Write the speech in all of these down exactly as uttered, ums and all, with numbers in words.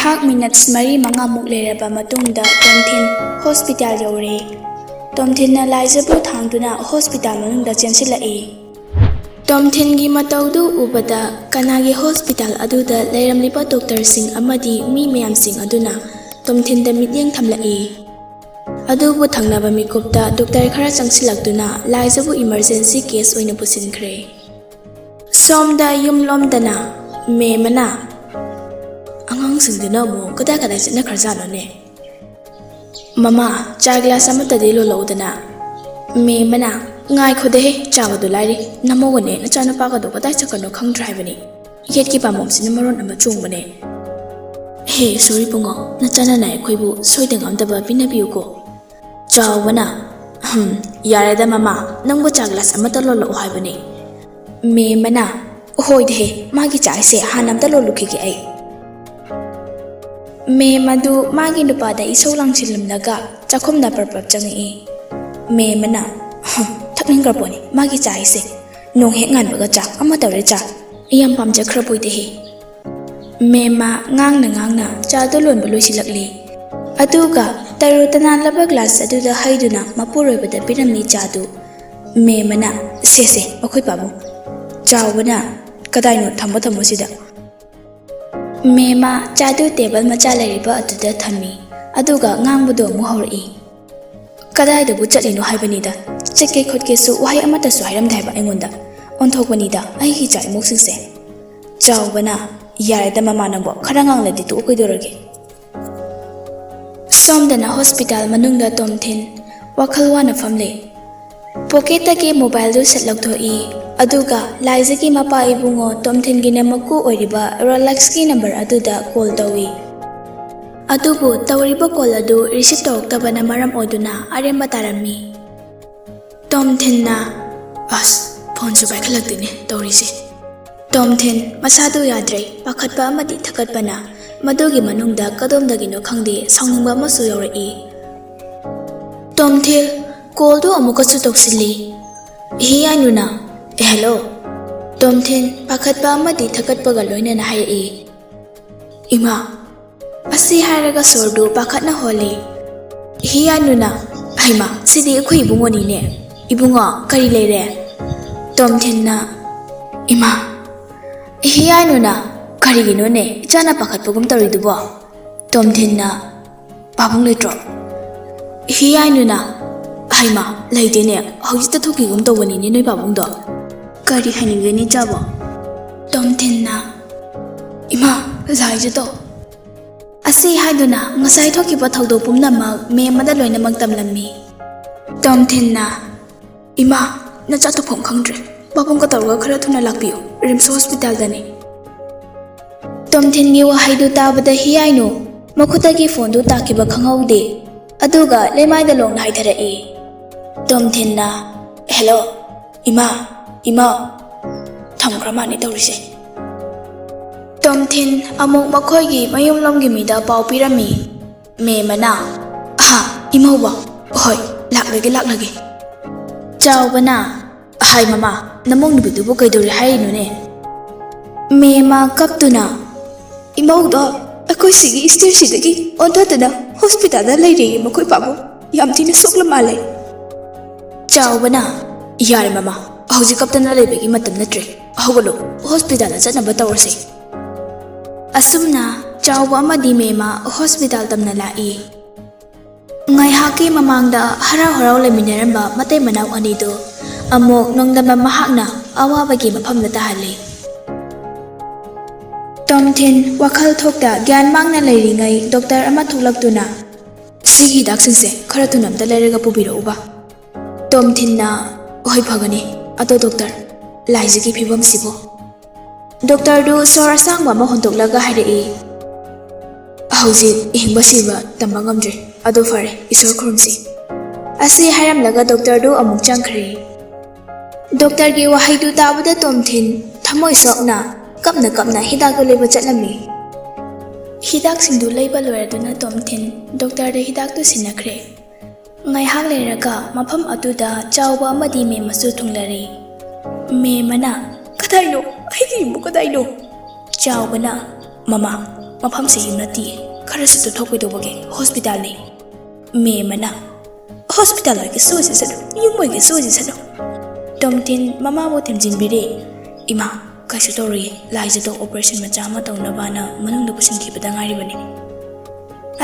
ꯉꯥꯏꯍꯥꯛ ꯃꯤꯅꯠꯁ ꯃꯔꯤ ꯃꯉꯥꯃꯨꯛ ꯂꯩꯔꯕ ꯃꯇꯨꯡꯗ ꯇꯣꯝꯊꯤꯟ ꯍꯣꯁꯄꯤꯇꯥꯜ ꯌꯧꯔꯦ꯫ ꯇꯣꯝꯊꯤꯟꯅ ꯂꯥꯏꯖꯕꯨ ꯊꯥꯡꯗꯨꯅ ꯍꯣꯁꯄꯤꯇꯥꯜ ꯃꯅꯨꯡꯗ ꯆꯦꯟꯁꯤꯜꯂꯛꯏ꯫ ꯇꯣꯝꯊꯤꯟꯒꯤ ꯃꯇꯧꯗꯨ ꯎꯕꯗ ꯀꯅꯥꯒꯤ ꯍꯣꯁꯄꯤꯇꯥꯜ ꯑꯗꯨꯗ ꯂꯩꯔꯝꯂꯤꯕ ꯗꯣꯛꯇꯔꯁꯤꯡ ꯑꯃꯗꯤ ꯃꯤ ꯃꯌꯥꯝꯁꯤꯡ ꯑꯗꯨꯅ ꯇꯣꯝꯊꯤꯟꯗ ꯃꯤꯠꯌꯦꯡ ꯊꯝꯂꯛꯏ꯫ ꯑꯗꯨꯕꯨ ꯊꯪꯅꯕ ꯃꯤꯀꯨꯞꯇ ꯗꯣꯛꯇꯔ ꯈꯔ ꯆꯪꯁꯤꯜꯂꯛꯇꯨꯅ ꯂꯥꯏꯖꯕꯨ ꯏꯃꯔꯖꯦꯟꯁꯤ ꯀꯦꯁ ꯑꯣꯏꯅ ꯄꯨꯁꯤꯟꯈ꯭ꯔꯦ꯫ ꯁꯣꯝꯗ ꯌꯨꯝꯂꯣꯝꯗꯅ ꯃꯦꯝ ꯑꯃꯅ, "ꯑꯉꯥꯡꯁꯤꯡꯗꯨꯅ ꯑꯃꯨꯛ ꯀꯗꯥꯏ ꯀꯗꯥꯏ ꯆꯠꯅꯈ꯭ꯔꯖꯥꯠꯅꯣꯅꯦ? ꯃꯃꯥ, ꯆꯥ ꯒꯤꯂꯥꯁ ꯑꯃꯠꯇꯗꯤ ꯂꯣꯜꯂꯛꯎꯗꯅ꯫" ꯃꯦꯝ ꯑꯃꯅ, "ꯉꯥꯏꯈꯣꯗꯦꯍꯦ, ꯆꯥꯕꯗꯨ ꯂꯥꯏꯔꯤ, ꯅꯃꯧꯒꯅꯦ ꯅꯆꯥꯅꯨꯄꯥꯒꯗꯣ ꯀꯗꯥꯏ ꯆꯠꯈ꯭ꯔꯅꯣ ꯈꯪꯗ꯭ꯔꯦ ꯍꯥꯏꯕꯅꯤ꯫ ꯌꯦꯠꯀꯤ ꯄꯥꯝꯕꯣꯝꯁꯤꯅ ꯃꯔꯣꯟ ꯑꯃ ꯆꯣꯡꯕꯅꯦ꯫ ꯍꯦ, ꯁꯣꯔꯤ ꯕꯨꯡꯉꯣ, ꯅꯆꯥꯅ ꯅꯥꯏ ꯑꯩꯈꯣꯏꯕꯨ ꯁꯣꯏꯗ ꯉꯥꯝꯗꯕ ꯄꯤꯅꯕꯤꯌꯨꯀꯣ꯫" ꯆꯥꯎꯕꯅ, "ꯍꯝ, ꯌꯥꯔꯦꯗ ꯃꯃꯥ, ꯅꯪꯕꯨ ꯆꯥ ꯒꯤꯂꯥꯁ ꯑꯃꯠꯇ ꯂꯣꯜꯂꯛꯑꯣ ꯍꯥꯏꯕꯅꯤ꯫" ꯃꯦꯝ ꯑꯃꯅ, "ꯍꯣꯏꯗꯍꯦ, ꯃꯥꯒꯤ ꯆꯥ ꯍꯥꯏꯁꯦ ꯍꯥꯟꯅ ꯑꯝꯇ ꯂꯣꯜꯂꯨꯈꯤꯒꯦ ꯑꯩ꯫" ꯃꯦꯝ ꯑꯗꯨ ꯃꯥꯒꯤ ꯅꯨꯄꯥꯗ ꯏꯁꯧ ꯂꯥꯡꯁꯤꯜꯂꯝꯂꯒ ꯆꯥꯛꯈꯨꯝꯗ ꯄꯔꯞ ꯄꯔꯞ ꯆꯪꯉꯛꯏ꯫ ꯃꯦꯝ ꯑꯃꯅ, "ꯍꯝ, ꯊꯛꯅꯤꯡꯈ꯭ꯔ ꯄꯣꯠꯅꯤ ꯃꯥꯒꯤ ꯆꯥ ꯍꯥꯏꯁꯦ꯫ ꯅꯣꯡ ꯍꯦꯛ ꯉꯥꯟꯕꯒ ꯆꯥ ꯑꯃ ꯇꯧꯔꯦ ꯆꯥ꯫ ꯑꯩ ꯌꯥꯝ ꯄꯥꯝꯖꯈ꯭ꯔꯕꯣꯏꯗꯍꯦ꯫" ꯃꯦꯝꯃ ꯉꯥꯡꯅ ꯉꯥꯡꯅ ꯆꯥꯗꯨ ꯂꯣꯟꯕ ꯂꯣꯏꯁꯤꯜꯂꯛꯂꯤ꯫ ꯑꯗꯨꯒ ꯇꯔꯨ ꯇꯅꯥꯜꯂꯕ ꯒ꯭ꯂꯥꯁ ꯑꯗꯨꯗ ꯍꯩꯗꯨꯅ ꯃꯄꯨꯔꯣꯏꯕꯗ ꯄꯤꯔꯝꯃꯤ ꯆꯥꯗꯨ꯫ ꯃꯦꯝꯃꯅ, "ꯁꯦ, ꯁꯦ, ꯑꯩꯈꯣꯏ ꯄꯥꯕꯨꯡ꯫" ꯆꯥꯎꯕꯅ, "ꯀꯗꯥꯏꯅꯣ? ꯊꯝꯃꯣ, ꯊꯝꯃꯣ ꯁꯤꯗ꯫" ꯃꯦꯝꯃ ꯆꯥꯗꯨ ꯇꯦꯕꯜ ꯃꯆꯥ ꯂꯩꯔꯤꯕ ꯑꯗꯨꯗ ꯊꯝꯃꯤ꯫ ꯑꯗꯨꯒ ꯉꯥꯡꯕꯗꯣ ꯑꯃꯨꯛ ꯍꯧꯔꯛꯏ꯫ "ꯀꯗꯥꯏꯗꯕꯨ ꯆꯠꯂꯤꯅꯣ ꯍꯥꯏꯕꯅꯤꯗ? ꯆꯠꯀꯦ ꯈꯣꯠꯀꯦꯁꯨ ꯋꯥꯍꯩ ꯑꯃꯠꯇ ꯍꯥꯏꯔꯝꯗꯦ ꯍꯥꯏꯕ ꯑꯩꯉꯣꯟꯗ꯫ ꯑꯣꯟꯊꯣꯛꯄꯅꯤꯗ ꯑꯩꯒꯤ ꯏꯆꯥ ꯏꯃꯧꯁꯤꯡꯁꯦ꯫" ꯆꯥꯎꯕꯅ, "ꯌꯥꯔꯦꯗ ꯃꯃꯥ ꯅꯪꯕꯣ, ꯈꯔ ꯉꯥꯡꯂꯗꯤ ꯇꯣꯛꯑꯣ ꯀꯩꯗꯧꯔꯒꯦ?" ꯁꯣꯝꯗꯅ ꯍꯣꯁꯄꯤꯇꯥꯜ ꯃꯅꯨꯡꯗ ꯇꯣꯝꯊꯤꯟ ꯋꯥꯈꯜ ꯋꯥꯅ ꯐꯝꯂꯤ꯫ ꯄꯣꯀꯦꯠꯇꯒꯤ ꯃꯣꯕꯥꯏꯜꯗꯨ ꯁꯠ ꯂꯧꯊꯣꯛꯏ꯫ ꯑꯗꯨꯒ ꯂꯥꯏꯖꯒꯤ ꯃꯄꯥ ꯏꯕꯨꯡꯉꯣ ꯇꯣꯝꯊꯤꯟꯒꯤꯅ ꯃꯀꯨ ꯑꯣꯏꯔꯤꯕ ꯔꯣꯂꯦꯛꯁꯀꯤ ꯅꯝꯕꯔ ꯑꯗꯨꯗ ꯀꯣꯜ ꯇꯧꯏ꯫ ꯑꯗꯨꯕꯨ ꯇꯧꯔꯤꯕ ꯀꯣꯜ ꯑꯗꯨ ꯔꯤꯁꯤꯞ ꯇꯧꯔꯛꯇꯕꯅ ꯃꯔꯝ ꯑꯣꯏꯗꯨꯅ ꯑꯔꯦꯝꯕ ꯇꯥꯔꯝꯃꯤ꯫ ꯇꯣꯝꯊꯤꯟꯅ, "ꯑꯁ, ꯐꯣꯟꯁꯨ ꯄꯥꯏꯈꯠꯂꯛꯇꯦꯅꯦ ꯇꯧꯔꯤꯁꯦ꯫" ꯇꯣꯝꯊꯤꯟ ꯃꯁꯥꯗꯨ ꯌꯥꯗ꯭ꯔꯦ꯫ ꯄꯥꯈꯠꯄ ꯑꯃꯗꯤ ꯊꯀꯠꯄꯅ ꯃꯗꯨꯒꯤ ꯃꯅꯨꯡꯗ ꯀꯗꯣꯝꯗꯒꯤꯅꯣ ꯈꯪꯗꯦ ꯁꯥꯎꯅꯤꯡꯕ ꯑꯃꯁꯨ ꯌꯥꯎꯔꯛꯏ꯫ ꯇꯣꯝꯊꯤꯟ ꯀꯣꯜꯗꯨ ꯑꯃꯨꯛꯀꯁꯨ ꯇꯧꯁꯤꯜꯂꯤ꯫ "ꯏꯍꯤ ꯌꯥꯏꯅꯨꯅ꯫" "ꯑꯦ, ꯍꯦꯜꯂꯣ꯫" ꯇꯣꯝꯊꯤꯟ ꯄꯥꯈꯠꯄ ꯑꯃꯗꯤ ꯊꯀꯠꯄꯒ ꯂꯣꯏꯅꯅ ꯍꯥꯏꯔꯛꯏ꯫ "ꯏꯃꯥ, ꯑꯁꯤ ꯍꯥꯏꯔꯒ ꯁꯣꯔꯗꯨ ꯄꯥꯈꯠꯅ ꯍꯣꯜꯂꯤ꯫ ꯍꯤꯌꯥꯏꯅꯨꯅ, "ꯍꯩꯃꯥ, ꯁꯤꯗꯤ ꯑꯩꯈꯣꯏ ꯏꯕꯨꯡꯉꯣꯅꯤꯅꯦ꯫ ꯏꯕꯨꯡꯉꯣ, ꯀꯔꯤ ꯂꯩꯔꯦ?" ꯇꯣꯝꯊꯤꯟꯅ, "ꯏꯃꯥ!" ꯍꯤꯌꯥꯏꯅꯨꯅ, "ꯀꯔꯤꯒꯤꯅꯣꯅꯦ ꯏꯆꯥꯅ ꯄꯥꯈꯠꯄꯒꯨꯝ ꯇꯧꯔꯤꯗꯨꯕꯣ?" ꯇꯣꯝꯊꯤꯟꯅ, "ꯄꯥꯕꯨꯡ ꯂꯩꯇ꯭ꯔꯣ?" ꯍꯤꯌꯥꯏꯅꯨꯅ, "ꯍꯩꯃꯥ, ꯂꯩꯇꯦꯅꯦ, ꯍꯧꯖꯤꯛꯇ ꯊꯣꯛꯈꯤꯒꯨꯝ ꯇꯧꯕꯅꯤꯅꯦ ꯅꯣꯏ ꯄꯥꯕꯨꯡꯗꯣ꯫ ꯀꯔꯤ ꯍꯥꯏꯅꯤꯡꯒꯦꯅꯦ ꯏꯆꯥꯕꯣ?" ꯇꯣꯝꯊꯤꯟꯅ, "ꯏꯃꯥ, ꯂꯥꯏꯖꯗꯣ!" ꯑꯁꯤ ꯍꯥꯏꯗꯨꯅ ꯉꯁꯥꯏ ꯊꯣꯛꯈꯤꯕ ꯊꯧꯗꯣꯛ ꯄꯨꯝꯅꯃꯛ ꯃꯦꯝ ꯑꯃꯗ ꯂꯣꯏꯅꯃꯛ ꯇꯝꯂꯝꯃꯤ꯫ ꯇꯣꯝꯊꯤꯟꯅ, "ꯏꯃꯥ, ꯅꯆꯥ ꯇꯧꯐꯝ ꯈꯪꯗ꯭ꯔꯦ꯫ ꯄꯥꯕꯨꯡꯒ ꯇꯧꯔꯒ ꯈꯔ ꯊꯨꯅ ꯂꯥꯛꯄꯤꯌꯨ, ꯔꯤꯝꯁ ꯍꯣꯁꯄꯤꯇꯥꯜꯗꯅꯤ꯫" ꯇꯣꯝꯊꯤꯟꯒꯤ ꯋꯥꯍꯩꯗꯨ ꯇꯥꯕꯗ ꯍꯤꯌꯥꯏꯅꯨ ꯃꯈꯨꯠꯇꯒꯤ ꯐꯣꯟꯗꯨ ꯇꯥꯈꯤꯕ ꯈꯪꯍꯧꯗꯦ, ꯑꯗꯨꯒ ꯂꯩꯃꯥꯏꯗ ꯂꯣꯡꯅ ꯍꯥꯏꯊꯔꯛꯏ꯫ ꯇꯣꯝꯊꯤꯟꯅ, "ꯍꯦꯜꯂꯣ, ꯏꯃꯥ, ꯏꯃꯥ!" ꯊꯝꯈ꯭ꯔ ꯃꯥꯅꯦ ꯇꯧꯔꯤꯁꯦ꯫ ꯇꯣꯝꯊꯤꯟ ꯑꯃꯨꯛ ꯃꯈꯣꯏꯒꯤ ꯃꯌꯨꯝꯂꯣꯝꯒꯤ ꯃꯤꯗ ꯄꯥꯎ ꯄꯤꯔꯝꯃꯤ꯫ ꯃꯦꯝ ꯑꯃꯅ, "ꯑꯍꯥ, ꯏꯃꯧꯕ, ꯍꯣꯏ, ꯂꯥꯛꯂꯒꯦ, ꯂꯥꯛꯂꯒꯦ꯫" ꯆꯥꯎꯕꯅ, "ꯍꯥꯏ ꯃꯃꯥ, ꯅꯃꯧ ꯅꯨꯄꯤꯗꯨꯕꯨ ꯀꯩꯗꯧꯔꯦ ꯍꯥꯏꯔꯤꯅꯣꯅꯦ?" ꯃꯦꯝꯃ ꯀꯞꯇꯨꯅ, "ꯏꯃꯧꯗꯣ ꯑꯩꯈꯣꯏ ꯁꯤꯒꯤ ꯁ꯭ꯇꯦꯔꯁꯤꯗꯒꯤ ꯑꯣꯟꯊꯗꯅ ꯍꯣꯁꯄꯤꯇꯥꯜꯗ ꯂꯩꯔꯦꯌꯦ ꯃꯈꯣꯏ ꯄꯥꯕꯨꯡ꯫ ꯌꯥꯝ ꯊꯤꯅ ꯁꯣꯛꯂ ꯃꯥꯜꯂꯦ꯫" ꯆꯥꯎꯕꯅ, "ꯌꯥꯔꯦ ꯃꯃꯥ, ꯍꯧꯖꯤꯛ ꯀꯞꯇꯅ ꯂꯩꯕꯒꯤ ꯃꯇꯝ ꯅꯠꯇ꯭ꯔꯦ꯫ ꯍꯧꯒꯠꯂꯣ, ꯍꯣꯁꯄꯤꯇꯥꯜꯗ ꯆꯠꯅꯕ ꯇꯧꯔꯁꯦ꯫" ꯑꯁꯨꯝꯅ ꯆꯥꯎꯕ ꯑꯃꯗꯤ ꯃꯦꯝꯃ ꯍꯣꯁꯄꯤꯇꯥꯜ ꯇꯝꯅ ꯂꯥꯛꯏ꯫ ꯉꯥꯏꯍꯥꯛꯀꯤ ꯃꯃꯥꯡꯗ ꯍꯔꯥꯎ ꯍꯔꯥꯎ ꯂꯩꯃꯤꯟꯅꯔꯝꯕ ꯃꯇꯩ ꯃꯅꯥꯎ ꯑꯅꯤꯗꯨ ꯑꯃꯨꯛ ꯅꯣꯡꯗꯝꯕ ꯃꯍꯥꯛꯅ ꯑꯋꯥꯕꯒꯤ ꯃꯐꯝꯗ ꯇꯥꯍꯜꯂꯤ꯫ ꯇꯣꯝꯊꯤꯟ ꯋꯥꯈꯜ ꯊꯣꯛꯇ ꯒ꯭ꯌꯥꯟ ꯃꯥꯡꯅ ꯂꯩꯔꯤꯉꯩ ꯗꯣꯛꯇꯔ ꯑꯃ ꯊꯣꯛꯂꯛꯇꯨꯅ, "ꯁꯤꯒꯤ ꯍꯤꯗꯥꯛꯁꯤꯡꯁꯦ ꯈꯔ ꯊꯨꯅ ꯑꯝꯇ ꯂꯩꯔꯒ ꯄꯨꯕꯤꯔꯛꯎꯕ꯫" ꯇꯣꯝꯊꯤꯟꯅ, "ꯍꯣꯏ, ꯐꯒꯅꯤ꯫ ꯑꯗꯣ ꯗꯣꯛꯇꯔ, ꯂꯥꯏꯖꯒꯤ ꯐꯤꯕꯝꯁꯤꯕꯨ?" ꯗꯣꯛꯇꯔꯗꯨ ꯁꯣꯔ ꯑꯁꯥꯡꯕ ꯑꯃ ꯍꯣꯟꯗꯣꯛꯂꯒ ꯍꯥꯏꯔꯛꯏ, "ꯍꯧꯖꯤꯛ ꯍꯤꯡꯕ ꯁꯤꯕ ꯇꯝꯕ ꯉꯝꯗ꯭ꯔꯤ꯫ ꯑꯗꯨ ꯐꯔꯦ, ꯏꯁꯣꯔ ꯈꯨꯔꯨꯝꯁꯤ꯫" ꯑꯁꯤ ꯍꯥꯏꯔꯝꯂꯒ ꯗꯣꯛꯇꯔꯗꯨ ꯑꯃꯨꯛ ꯆꯪꯈ꯭ꯔꯦ꯫ ꯗꯣꯛꯇꯔꯒꯤ ꯋꯥꯍꯩꯗꯨ ꯇꯥꯕꯗ ꯇꯣꯝꯊꯤꯟ ꯊꯃꯣꯏ ꯁꯣꯛꯅ ꯀꯞꯅ ꯀꯞꯅ ꯍꯤꯗꯥꯛꯇꯨ ꯂꯩꯕ ꯆꯠꯂꯝꯃꯤ꯫ ꯍꯤꯗꯥꯛꯁꯤꯡꯗꯨ ꯂꯩꯕ ꯂꯣꯏꯔꯗꯨꯅ ꯇꯣꯝꯊꯤꯟ ꯗꯣꯛꯇꯔꯗ ꯍꯤꯗꯥꯛꯇꯨ ꯁꯤꯟꯅꯈ꯭ꯔꯦ꯫ ꯉꯥꯏꯍꯥꯛ ꯂꯩꯔꯒ ꯃꯐꯝ ꯑꯗꯨꯗ ꯆꯥꯎꯕ ꯑꯃꯗꯤ ꯃꯦꯝꯃꯁꯨ ꯊꯨꯡꯂꯔꯦ꯫ ꯃꯦꯝꯃꯅ, "ꯀꯗꯥꯏꯅꯣ? ꯑꯩꯒꯤ ꯌꯨꯝꯕꯨ ꯀꯗꯥꯏꯅꯣ?" ꯆꯥꯎꯕꯅ, "ꯃꯃꯥ, ꯃꯐꯝꯁꯦ ꯌꯨꯝ ꯅꯠꯇꯤꯌꯦ꯫ ꯈꯔꯁꯨ ꯇꯨꯊꯣꯛꯄꯤꯗꯧꯕꯒꯤ ꯍꯣꯁꯄꯤꯇꯥꯜꯅꯤ꯫ ꯃꯦꯝ ꯑꯃꯅ, "ꯍꯣꯁꯄꯤꯇꯥꯜ ꯑꯣꯏꯒꯦꯁꯨ ꯑꯣꯏꯖꯁꯅꯨ, ꯌꯨꯝ ꯑꯣꯏꯒꯦꯁꯨ ꯑꯣꯏꯖꯁꯅꯨ"꯫ ꯇꯣꯝꯊꯤꯟ ꯃꯃꯥꯕꯨ ꯊꯦꯝꯖꯤꯟꯕꯤꯔꯦ꯫ "ꯏꯃꯥ, ꯀꯩꯁꯨ ꯇꯧꯔꯣꯏꯌꯦ, ꯂꯥꯏꯖꯗꯣ ꯑꯣꯄꯔꯦꯁꯟ ꯃꯆꯥ ꯑꯃ ꯇꯧꯅꯕꯅ ꯃꯅꯨꯡꯗ ꯄꯨꯁꯤꯟꯈꯤꯕꯗ ꯉꯥꯏꯔꯤꯕꯅꯤ"꯫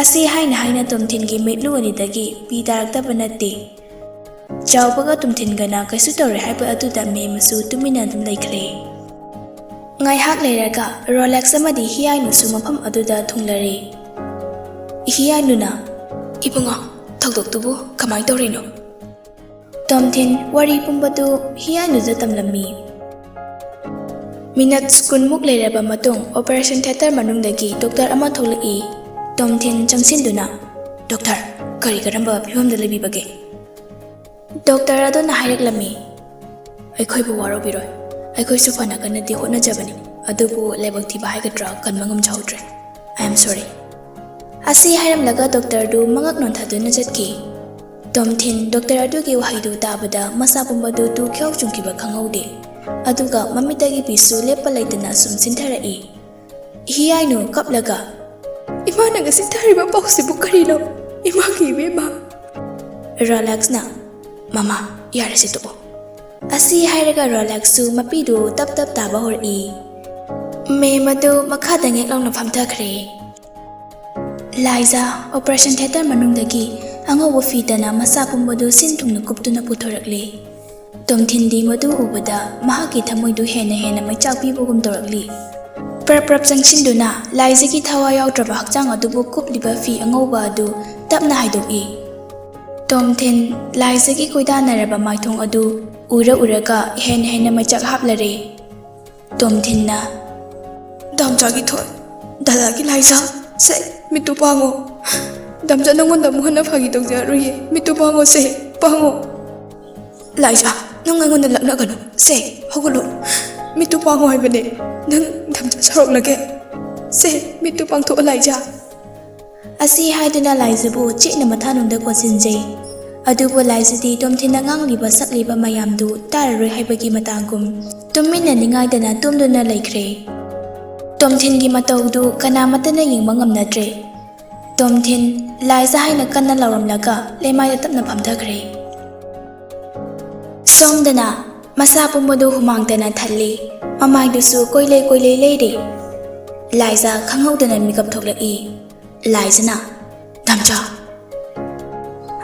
ꯑꯁꯤ ꯍꯥꯏꯅ ꯍꯥꯏꯅ ꯇꯣꯝꯊꯤꯟꯒꯤ ꯃꯤꯠꯂꯨ ꯑꯅꯤꯗꯒꯤ ꯄꯤ ꯇꯥꯔꯛꯇꯕ ꯅꯠꯇꯦ꯫ ꯆꯥꯎꯕꯒ ꯇꯣꯝꯊꯤꯟꯒꯅ ꯀꯩꯁꯨ ꯇꯧꯔꯣꯏ ꯍꯥꯏꯕ ꯑꯗꯨꯗ ꯃꯦꯝ ꯑꯃꯁꯨ ꯇꯨꯃꯤꯟꯅ ꯑꯗꯨꯝ ꯂꯩꯈ꯭ꯔꯦ꯫ ꯉꯥꯏꯍꯥꯛ ꯂꯩꯔꯒ ꯔꯣꯂꯦꯛꯁ ꯑꯃꯗꯤ ꯍꯤꯌꯥꯏꯅꯨꯁꯨ ꯃꯐꯝ ꯑꯗꯨꯗ ꯊꯨꯡꯂꯔꯦ꯫ ꯍꯤꯌꯥꯏꯅꯨꯅ, "ꯏꯕꯨꯡꯉꯣ, ꯊꯧꯗꯣꯛꯇꯨꯕꯨ ꯀꯃꯥꯏꯅ ꯇꯧꯔꯤꯅꯣ?" ꯇꯣꯝꯊꯤꯟ ꯋꯥꯔꯤ ꯄꯨꯝꯕꯗꯨ ꯍꯤꯌꯥꯏꯅꯨꯗ ꯇꯝꯂꯝꯃꯤ꯫ ꯃꯤꯅꯠꯁ ꯀꯨꯟꯃꯨꯛ ꯂꯩꯔꯕ ꯃꯇꯨꯡ ꯑꯣꯄꯔꯦꯁꯟ ꯊꯤꯌꯦꯇꯔ ꯃꯅꯨꯡꯗꯒꯤ ꯗꯣꯛꯇꯔ ꯑꯃ ꯊꯣꯛꯂꯛꯏ꯫ ꯇꯣꯝꯊꯤꯟ ꯆꯪꯁꯤꯟꯗꯨꯅ, "ꯗꯣꯛꯇꯔ, ꯀꯔꯤ ꯀꯔꯝꯕ ꯐꯤꯕꯝꯗ ꯂꯩꯕꯤꯕꯒꯦ?" ꯗꯣꯛꯇꯔ ꯑꯗꯨꯅ ꯍꯥꯏꯔꯛꯂꯝꯃꯤ, "ꯑꯩꯈꯣꯏꯕꯨ ꯋꯥꯔꯧꯕꯤꯔꯣꯏ, ꯑꯩꯈꯣꯏꯁꯨ ꯐꯅ ꯀꯟꯅꯗꯤ ꯍꯣꯠꯅꯖꯕꯅꯤ, ꯑꯗꯨꯕꯨ ꯂꯥꯏꯕꯛ ꯊꯤꯕ ꯍꯥꯏꯒꯗ꯭ꯔꯥ, ꯀꯟꯕ ꯉꯝꯖꯍꯧꯗ꯭ꯔꯦ꯫ I am sorry"꯫ ꯑꯁꯤ ꯍꯥꯏꯔꯝꯂꯒ ꯗꯣꯛꯇꯔꯗꯨ ꯃꯉꯛ ꯅꯣꯟꯊꯗꯨꯅ ꯆꯠꯈꯤ꯫ ꯇꯣꯝꯊꯤꯟ ꯗꯣꯛꯇꯔ ꯑꯗꯨꯒꯤ ꯋꯥꯍꯩꯗꯨ ꯇꯥꯕꯗ ꯃꯁꯥ ꯄꯨꯝꯕꯗꯨ ꯇꯨ ꯈ꯭ꯌꯥꯎ ꯆꯨꯡꯈꯤꯕ ꯈꯪꯍꯧꯗꯦ꯫ ꯑꯗꯨꯒ ꯃꯃꯤꯠꯇꯒꯤ ꯄꯤꯁꯨ ꯂꯦꯞꯄ ꯂꯩꯇꯅ ꯁꯨꯝ ꯁꯤꯟꯊꯔꯛꯏ꯫ ꯍꯤꯌꯥꯏꯅꯨ ꯀꯞꯂꯒ, "ꯏꯃꯥꯅ ꯉꯁꯤ ꯊꯥꯔꯤꯕ ꯄꯥꯎꯁꯤꯕꯨ ꯀꯔꯤꯅꯣ? ꯏꯃꯥꯒꯤ ꯏꯕꯦꯝꯃ!" ꯔꯣꯂꯦꯛꯁꯅ, "ꯃꯃꯥ, ꯌꯥꯔꯦꯁꯦ, ꯇꯣꯛꯑꯣ"꯫ ꯑꯁꯤ ꯍꯥꯏꯔꯒ ꯔꯣꯂꯦꯛꯁꯁꯨ ꯃꯄꯤꯗꯨ ꯇꯞ ꯇꯞ ꯇꯥꯕ ꯍꯧꯔꯛꯏ꯫ ꯃꯦꯝ ꯑꯗꯨ ꯃꯈꯥꯗ ꯉꯦꯛ ꯂꯥꯎꯅ ꯐꯝꯊꯈ꯭ꯔꯦ꯫ ꯂꯥꯏꯖꯥ ꯑꯣꯄꯔꯦꯁꯟ ꯊꯤꯌꯦꯇꯔ ꯃꯅꯨꯡꯗꯒꯤ ꯑꯉꯧꯕ ꯐꯤꯗꯅ ꯃꯁꯥ ꯄꯨꯝꯕꯗꯨ ꯁꯤꯟ ꯊꯨꯡꯅ ꯀꯨꯞꯇꯨꯅ ꯄꯨꯊꯣꯔꯛꯂꯦ꯫ ꯇꯣꯝꯊꯤꯟꯗꯤ ꯃꯗꯨ ꯎꯕꯗ ꯃꯍꯥꯛꯀꯤ ꯊꯃꯣꯏꯗꯨ ꯍꯦꯟꯅ ꯍꯦꯟꯅ ꯃꯩꯆꯥꯛ ꯄꯤꯕꯒꯨꯝ ꯇꯧꯔꯛꯂꯤ꯫ ꯄ꯭ꯔꯞ ꯄ꯭ꯔꯞ ꯆꯪꯁꯤꯟꯗꯨꯅ ꯂꯥꯏꯖꯥꯒꯤ ꯊꯋꯥꯏ ꯌꯥꯎꯗ꯭ꯔꯕ ꯍꯛꯆꯥꯡ ꯑꯗꯨꯕꯨ ꯀꯨꯞꯂꯤꯕ ꯐꯤ ꯑꯉꯧꯕ ꯑꯗꯨ ꯇꯞꯅ ꯍꯥꯏꯗꯣꯛꯏ꯫ ꯇꯣꯝꯊꯤꯟ ꯂꯥꯏꯖꯥꯒꯤ ꯀꯣꯏꯗꯥꯅꯔꯕ ꯃꯥꯏꯊꯣꯡ ꯑꯗꯨ ꯎꯔ ꯎꯔꯒ ꯍꯦꯟꯅ ꯍꯦꯟꯅ ꯃꯩꯆꯥꯛ ꯍꯥꯞꯂꯔꯦ꯫ ꯇꯣꯝꯊꯤꯟꯅ, "ꯗꯥꯝꯆꯥꯒꯤ ꯊꯣꯏ, ꯗꯗꯥꯒꯤ ꯂꯥꯏꯖꯥ, ꯁꯦ, ꯃꯤꯠꯇꯨ ꯄꯥꯡꯉꯣ꯫ ꯗꯥꯝꯆꯥ ꯅꯪꯉꯣꯟꯗ ꯑꯃꯨꯛ ꯍꯟꯅ ꯐꯥꯒꯤ ꯇꯧꯖꯔꯔꯣꯏꯌꯦ꯫ ꯃꯤꯠꯇꯨ ꯄꯥꯡꯉꯣ ꯁꯦ, ꯄꯥꯡꯉꯣ꯫ ꯂꯥꯏꯖꯥ, ꯅꯪ ꯑꯩꯉꯣꯟꯗ ꯂꯛꯅꯒꯅꯨ꯫ ꯁꯦ, ꯍꯧꯒꯠꯂꯣ꯫ ꯃꯤꯠꯇꯨ ꯄꯥꯡꯉꯣ ꯍꯥꯏꯕꯅꯦ꯫ ꯅꯪ ꯗꯥꯝꯆꯥ ꯁꯥꯎꯔꯛꯂꯒꯦ꯫ ꯁꯦ, ꯃꯤꯠꯇꯨ ꯄꯥꯡꯊꯣꯛꯑꯣ ꯂꯥꯏꯖꯥ"꯫ ꯑꯁꯤ ꯍꯥꯏꯗꯨꯅ ꯂꯥꯏꯖꯥꯕꯨ ꯆꯦꯠꯅ ꯃꯊꯥꯅꯨꯡꯗ ꯀꯣꯟꯁꯤꯟꯖꯩ꯫ ꯑꯗꯨꯕꯨ ꯂꯥꯏꯖꯥꯗꯤ ꯇꯣꯝꯊꯤꯟꯅ ꯉꯥꯡꯂꯤꯕ ꯁꯛꯂꯤꯕ ꯃꯌꯥꯝꯗꯨ ꯇꯥꯔꯔꯣꯏ ꯍꯥꯏꯕꯒꯤ ꯃꯇꯥꯒꯨꯝ ꯇꯨꯃꯤꯟꯅ ꯅꯤꯡꯉꯥꯏꯗꯅ ꯇꯨꯝꯗꯨꯅ ꯂꯩꯈ꯭ꯔꯦ꯫ ꯇꯣꯝꯊꯤꯟꯒꯤ ꯃꯇꯧꯗꯨ ꯀꯅꯥꯃꯠꯇꯅ ꯌꯦꯡꯕ ꯉꯝꯅꯗ꯭ꯔꯦ꯫ ꯇꯣꯝꯊꯤꯟ, ꯂꯥꯏꯖꯥ ꯍꯥꯏꯅ ꯀꯟꯅ ꯂꯥꯎꯔꯝꯂꯒ ꯂꯩꯃꯥꯏꯗ ꯇꯞꯅ ꯐꯝꯊꯈ꯭ꯔꯦ꯫ ꯁꯣꯝꯗꯅ ꯃꯁꯥ ꯄꯨꯝꯕꯗꯨ ꯍꯨꯃꯥꯡꯇꯅ ꯊꯜꯂꯤ, ꯃꯃꯥꯏꯗꯨꯁꯨ ꯀꯣꯏꯂꯩ ꯀꯣꯏꯂꯩ ꯂꯩꯔꯤ꯫ ꯂꯥꯏꯖꯥ ꯈꯪꯍꯧꯗꯅ ꯃꯤꯀꯞ ꯊꯣꯛꯂꯛꯏ꯫ ꯂꯥꯏꯖꯥꯅ, "ꯗꯥꯝꯆꯥ!"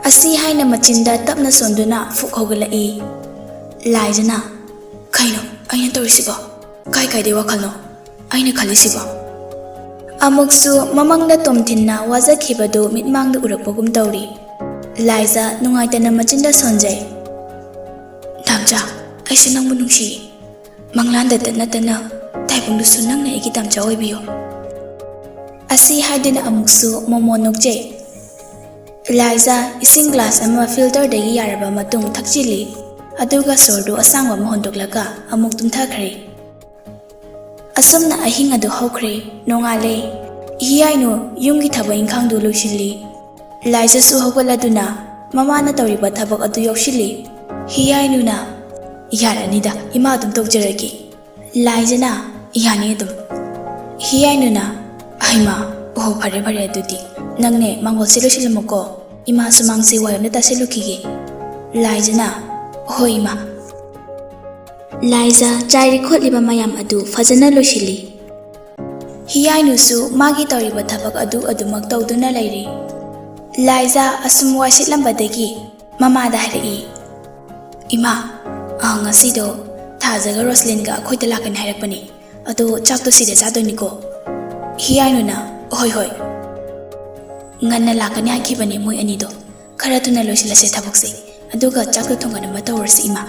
ꯑꯁꯤ ꯍꯥꯏꯅ ꯃꯆꯤꯟꯗ ꯇꯞꯅ ꯁꯣꯟꯗꯨꯅ ꯐꯨꯛ ꯍꯧꯒꯠꯂꯛꯏ꯫ ꯂꯥꯏꯖꯥꯅ, "ꯀꯩꯅꯣ ꯑꯩꯅ ꯇꯧꯔꯤꯁꯤꯕꯣ? ꯀꯥꯏ ꯀꯥꯏꯗꯩ ꯋꯥꯈꯜꯅꯣ ꯑꯩꯅ ꯈꯜꯂꯤꯁꯤꯕꯣ?" ꯑꯃꯨꯛꯁꯨ ꯃꯃꯪꯗ ꯇꯣꯝꯊꯤꯟꯅ ꯋꯥꯖꯈꯤꯕꯗꯨ ꯃꯤꯠꯃꯥꯡꯗ ꯎꯔꯛꯄꯒꯨꯝ ꯇꯧꯔꯤ꯫ ꯂꯥꯏꯖꯥ ꯅꯨꯡꯉꯥꯏꯇꯅ ꯃꯆꯤꯟꯗ ꯁꯣꯟꯖꯩ꯫ "ꯗꯥꯝꯆꯥ, ꯑꯩꯁꯨ ꯅꯪꯕꯨ ꯅꯨꯡꯁꯤꯌꯦ꯫ ꯃꯪꯂꯥꯟꯗ ꯇꯠꯅ ꯇꯠꯅ ꯇꯥꯏꯕꯪꯗꯁꯨ ꯅꯪꯅ ꯑꯩꯒꯤ ꯗꯥꯝꯆꯥ ꯑꯣꯏꯕꯤꯌꯨ꯫" ꯑꯁꯤ ꯍꯥꯏꯗꯨꯅ ꯑꯃꯨꯛꯁꯨ ꯃꯣꯃꯣꯟ ꯅꯣꯛꯆꯩ꯫ ꯂꯥꯏꯖꯥ ꯏꯁꯤꯡ ꯒ꯭ꯂꯥꯁ ꯑꯃ ꯐꯤꯜꯇꯔꯗꯒꯤ ꯌꯥꯔꯕ ꯃꯇꯨꯡ ꯊꯛꯆꯤꯜꯂꯤ, ꯑꯗꯨꯒ ꯁꯣꯔꯗꯨ ꯑꯁꯥꯡꯕ ꯑꯃ ꯍꯣꯟꯗꯣꯛꯂꯒ ꯑꯃꯨꯛ ꯇꯨꯝꯊꯈ꯭ꯔꯦ꯫ ꯑꯁꯨꯝꯅ ꯑꯍꯤꯡ ꯑꯗꯨ ꯍꯧꯈ꯭ꯔꯦ꯫ ꯅꯣꯡꯉꯥꯜꯂꯦ꯫ ꯍꯤꯌꯥꯏꯅꯨ ꯌꯨꯝꯒꯤ ꯊꯕꯛ ꯏꯪꯈꯥꯡꯗꯨ ꯂꯣꯏꯁꯤꯜꯂꯤ꯫ ꯂꯥꯏꯖꯥꯁꯨ ꯍꯧꯒꯠꯂꯗꯨꯅ ꯃꯃꯥꯅ ꯇꯧꯔꯤꯕ ꯊꯕꯛ ꯑꯗꯨ ꯌꯥꯎꯁꯤꯜꯂꯤ꯫ ꯍꯤꯌꯥꯏꯅꯨꯅ, "ꯌꯥꯔꯅꯤꯗ, ꯏꯃꯥ ꯑꯗꯨꯝ ꯇꯧꯖꯔꯒꯦ꯫" ꯂꯥꯏꯖꯥꯅ, "ꯌꯥꯅꯤ ꯑꯗꯨꯝ꯫" ꯍꯤꯌꯥꯏꯅꯨꯅ, "ꯍꯩꯃꯥ, ꯑꯣꯍꯣ, ꯐꯔꯦ ꯐꯔꯦ, ꯑꯗꯨꯗꯤ ꯅꯪꯅꯦ ꯃꯥꯡꯒꯣꯜꯁꯦ ꯂꯣꯏꯁꯤꯜꯂꯝꯃꯨꯀꯣ, ꯏꯃꯥ ꯁꯨꯃꯥꯡꯁꯦ ꯋꯥꯏꯔꯝꯗ ꯇꯥꯁꯤꯜꯂꯨꯈꯤꯒꯦ꯫" ꯂꯥꯏꯖꯥꯅ, "ꯍꯣꯏ ꯏꯃꯥ꯫" ꯂꯥꯏꯖꯥ ꯆꯥꯏꯔꯤ ꯈꯣꯠꯂꯤꯕ ꯃꯌꯥꯝ ꯑꯗꯨ ꯐꯖꯅ ꯂꯣꯏꯁꯤꯜꯂꯤ꯫ ꯍꯤꯌꯥꯏꯅꯨꯁꯨ ꯃꯥꯒꯤ ꯇꯧꯔꯤꯕ ꯊꯕꯛ ꯑꯗꯨ ꯑꯗꯨꯃꯛ ꯇꯧꯗꯨꯅ ꯂꯩꯔꯤ꯫ ꯂꯥꯏꯖꯥ ꯑꯁꯨꯝ ꯋꯥꯏ ꯁꯤꯠꯂꯝꯕꯗꯒꯤ ꯃꯃꯥꯗ ꯍꯥꯏꯔꯛꯏ, "ꯏꯃꯥ, ꯑ, ꯉꯁꯤꯗꯣ ꯊꯥꯖꯒ ꯔꯣꯁꯂꯤꯟꯒ ꯑꯩꯈꯣꯏꯗ ꯂꯥꯛꯀꯅꯤ ꯍꯥꯏꯔꯛꯄꯅꯦ꯫ ꯑꯗꯣ ꯆꯥꯛꯇꯣ ꯁꯤꯗ ꯆꯥꯗꯣꯏꯅꯤꯀꯣ?" ꯍꯤꯌꯥꯏꯅꯨꯅ, "ꯍꯣꯏ, ꯍꯣꯏ꯫ ꯉꯟꯅ ꯂꯥꯛꯀꯅꯤ ꯍꯥꯏꯈꯤꯕꯅꯦ ꯃꯣꯏ ꯑꯅꯤꯗꯣ꯫ ꯈꯔ ꯊꯨꯅ ꯂꯣꯏꯁꯤꯜꯂꯁꯦ ꯊꯕꯛꯁꯦ, ꯑꯗꯨꯒ ꯆꯥꯛꯇꯣ ꯊꯣꯡꯒꯠꯅꯕ ꯇꯧꯔꯁꯤ, ꯏꯃꯥ꯫"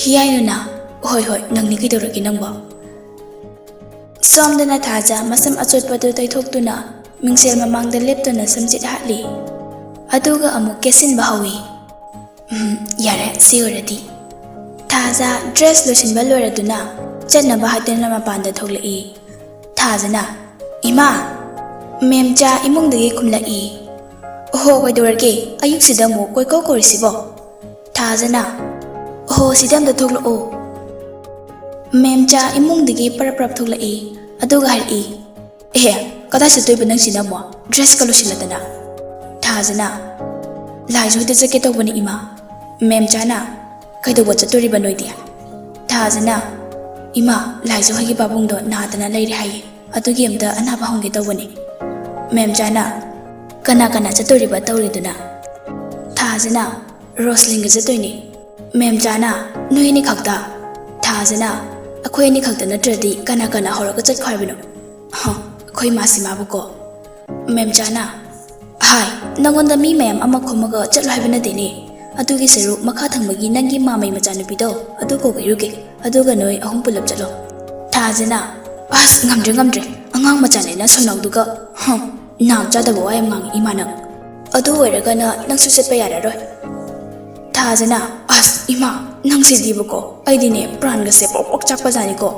ꯍꯤꯌꯥꯏꯅꯨꯅ, "ꯍꯣꯏ, ꯍꯣꯏ, ꯅꯪꯅꯤ ꯀꯩꯗꯧꯔꯒꯦ ꯅꯪꯕꯣ?" ꯁꯣꯝꯗꯅ ꯊꯥꯖ ꯃꯁꯝ ꯑꯆꯣꯠꯄꯗꯨ ꯇꯩꯊꯣꯛꯇꯨꯅ ꯃꯤꯡꯁꯦꯜ ꯃꯃꯥꯡꯗ ꯂꯦꯞꯇꯨꯅ ꯁꯝꯖꯤꯠ ꯍꯥꯠꯂꯤ꯫ ꯑꯗꯨꯒ ꯑꯃꯨꯛ ꯀꯦꯁꯤꯟꯕ ꯍꯧꯏ꯫ "ꯎꯝ, ꯌꯥꯔꯦ, ꯁꯤ ꯑꯣꯏꯔꯗꯤ꯫" ꯊꯥꯖ ꯗ꯭ꯔꯦꯁ ꯂꯣꯏꯁꯤꯟꯕ ꯂꯣꯏꯔꯗꯨꯅ ꯆꯠꯅꯕ ꯍꯥꯏꯗꯨꯅ ꯃꯄꯥꯟꯗ ꯊꯣꯛꯂꯛꯏ꯫ ꯊꯥꯖꯅ, "ꯏꯃꯥ!" ꯃꯦꯝꯆꯥ ꯏꯃꯨꯡꯗꯒꯤ ꯈꯨꯝꯂꯛꯏ꯫ "ꯑꯣꯍꯣ, ꯀꯩꯗꯧꯔꯒꯦ? ꯑꯌꯨꯛꯁꯤꯗ ꯑꯃꯨꯛ ꯀꯣꯏꯀꯧ ꯀꯧꯔꯤꯁꯤꯕꯣ?" ꯊꯥꯖꯅ, "ꯑꯣꯍꯣ, ꯁꯤꯗ ꯑꯝꯇ ꯊꯣꯛꯂꯛꯑꯣ꯫" ꯃꯦꯝꯆꯥ ꯏꯃꯨꯡꯗꯒꯤ ꯄꯔꯞ ꯄꯔꯞ ꯊꯣꯛꯂꯛꯏ, ꯑꯗꯨꯒ ꯍꯥꯏꯔꯛꯏ, "ꯑꯦ, "ꯀꯗꯥꯏ ꯆꯠꯇꯣꯏꯕ ꯅꯪꯁꯤꯅ ꯑꯃꯨꯛ? ꯗ꯭ꯔꯦꯁꯀ ꯂꯣꯏꯁꯤꯜꯂꯗꯅ?" ꯊꯥꯖꯅ, "ꯂꯥꯏꯖ ꯍꯣꯏꯗ ꯆꯠꯀꯦ ꯇꯧꯕꯅꯤ ꯏꯃꯥ꯫ ꯃꯦꯝꯆꯥꯅ ꯀꯩꯗꯧꯕ ꯆꯠꯇꯣꯔꯤꯕ ꯅꯣꯏꯗꯤ?" ꯊꯥꯖꯅ, "ꯏꯃꯥ, ꯂꯥꯏꯖ ꯍꯣꯏꯒꯤ ꯄꯥꯕꯨꯡꯗꯣ ꯅꯥꯗꯅ ꯂꯩꯔꯦ ꯍꯥꯏꯌꯦ, ꯑꯗꯨꯒꯤ ꯑꯝꯇ ꯑꯅꯥꯕ ꯍꯪꯒꯦ ꯇꯧꯕꯅꯤ꯫" ꯃꯦꯝꯆꯥꯅ, "ꯀꯅꯥ ꯀꯅꯥ ꯆꯠꯇꯣꯔꯤꯕ ꯇꯧꯔꯤꯗꯨꯅ?" ꯊꯥꯖꯅ, "ꯔꯣꯁꯂꯤꯟꯒ ꯆꯠꯇꯣꯏꯅꯤ꯫" ꯃꯦꯝꯆꯥꯅ, "ꯅꯣꯏ ꯑꯅꯤ ꯈꯛꯇ?" ꯊꯥꯖꯅ, "ꯑꯩꯈꯣꯏ ꯑꯅꯤ ꯈꯛꯇ ꯅꯠꯇ꯭ꯔꯗꯤ ꯀꯅꯥ ꯀꯅꯥ ꯍꯧꯔꯒ ꯆꯠꯈꯣ ꯍꯥꯏꯕꯅꯣ?" "ꯍ, ꯑꯩꯈꯣꯏ ꯃꯥꯁꯤꯃꯥꯕꯨꯀꯣ꯫" ꯃꯦꯝꯆꯥꯅ, "ꯍꯥꯏ, ꯅꯪꯉꯣꯟꯗ ꯃꯤ ꯃꯌꯥꯝ ꯑꯃ ꯈꯣꯝꯃꯒ ꯆꯠꯂꯣ ꯍꯥꯏꯕ ꯅꯠꯇꯦꯅꯦ꯫ ꯑꯗꯨꯒꯤ ꯁꯔꯨꯛ ꯃꯈꯥ ꯊꯪꯕꯒꯤ ꯅꯪꯒꯤ ꯃꯥꯃꯩ ꯃꯆꯥꯅꯨꯄꯤꯗꯣ ꯑꯗꯨ ꯀꯧꯕꯤꯔꯨꯒꯦ, ꯑꯗꯨꯒ ꯅꯣꯏ ꯑꯍꯨꯝ ꯄꯨꯂꯞ ꯆꯠꯂꯣ꯫" ꯊꯥꯖꯅ, "ꯑꯁ, ꯉꯝꯗ꯭ꯔꯦ, ꯉꯝꯗ꯭ꯔꯦ, ꯑꯉꯥꯡ ꯃꯆꯥꯅꯦꯅ ꯁꯣꯅꯧꯗꯨꯒ, ꯍꯝ, ꯅꯥꯝ ꯆꯥꯗꯕ ꯋꯥ ꯌꯥꯝ ꯉꯥꯡꯉꯤ ꯏꯃꯥ ꯅꯪ꯫ ꯑꯗꯨ ꯑꯣꯏꯔꯒꯅ ꯅꯪꯁꯨ ꯆꯠꯄ ꯌꯥꯔꯔꯣꯏ꯫" ꯊꯥꯖꯅ, "ꯑꯁ ꯏꯃꯥ, ꯅꯪꯁꯤꯗꯤꯕꯀꯣ, ꯑꯩꯗꯤꯅꯦ ꯄ꯭ꯔꯥꯟꯒꯁꯦ ꯄꯣꯛ ꯄꯣꯛ ꯆꯥꯛꯄꯖꯥꯠꯅꯤꯀꯣ꯫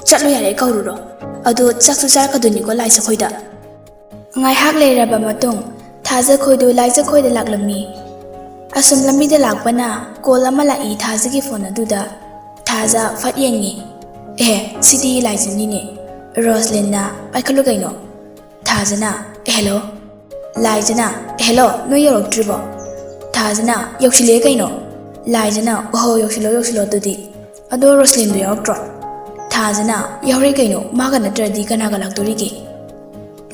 ꯆꯠꯂꯣ ꯌꯥꯔꯦ, ꯀꯧꯔꯨꯔꯣ꯫ ꯑꯗꯣ ꯆꯥꯛꯁꯨ ꯆꯥꯔꯛꯀꯗꯣꯏꯅꯤꯀꯣ ꯂꯥꯏꯖꯈꯣꯏꯗ꯫" ꯉꯥꯏꯍꯥꯛ ꯂꯩꯔꯕ ꯃꯇꯨꯡ ꯊꯥꯖꯈꯣꯏꯗꯨ ꯂꯥꯏꯖꯈꯣꯏꯗ ꯂꯥꯛꯂꯝꯃꯤ꯫ ꯑꯁꯨꯝ ꯂꯝꯕꯤꯗ ꯂꯥꯛꯄꯅ ꯀꯣꯜ ꯑꯃ ꯂꯥꯛꯏ ꯊꯥꯖꯒꯤ ꯐꯣꯟ ꯑꯗꯨꯗ꯫ ꯊꯥꯖ ꯐꯠ ꯌꯦꯡꯉꯤ꯫ "ꯑꯦ, ꯁꯤꯗꯤ ꯂꯥꯏꯖꯅꯤꯅꯦ꯫" ꯔꯣꯁꯂꯤꯟꯅ, "ꯄꯥꯏꯈꯠꯂꯨ ꯀꯩꯅꯣ꯫" ꯊꯥꯖꯅ, "ꯍꯦꯜꯂꯣ꯫" ꯂꯥꯏꯖꯅ, "ꯍꯦꯜꯂꯣ, ꯅꯣꯏ ꯌꯧꯔꯛꯇ꯭ꯔꯤꯕꯣ?" ꯊꯥꯖꯅ, "ꯌꯧꯁꯤꯜꯂꯛꯑꯦ ꯀꯩꯅꯣ꯫" ꯂꯥꯏꯖꯅ, "ꯑꯣꯍꯣ, ꯌꯧꯁꯤꯜꯂꯣ, ꯌꯧꯁꯤꯜꯂꯣ ꯑꯗꯨꯗꯤ꯫ ꯑꯗꯣ ꯔꯣꯁꯂꯤꯟꯗꯣ ꯌꯥꯎꯔꯛꯇ꯭ꯔꯣ?" ꯊꯥꯖꯅ, "ꯌꯥꯎꯔꯦ ꯀꯩꯅꯣ, ꯃꯥꯒ ꯅꯠꯇ꯭ꯔꯗꯤ ꯀꯅꯥꯒ ꯂꯥꯛꯇꯣꯔꯤꯒꯦ?"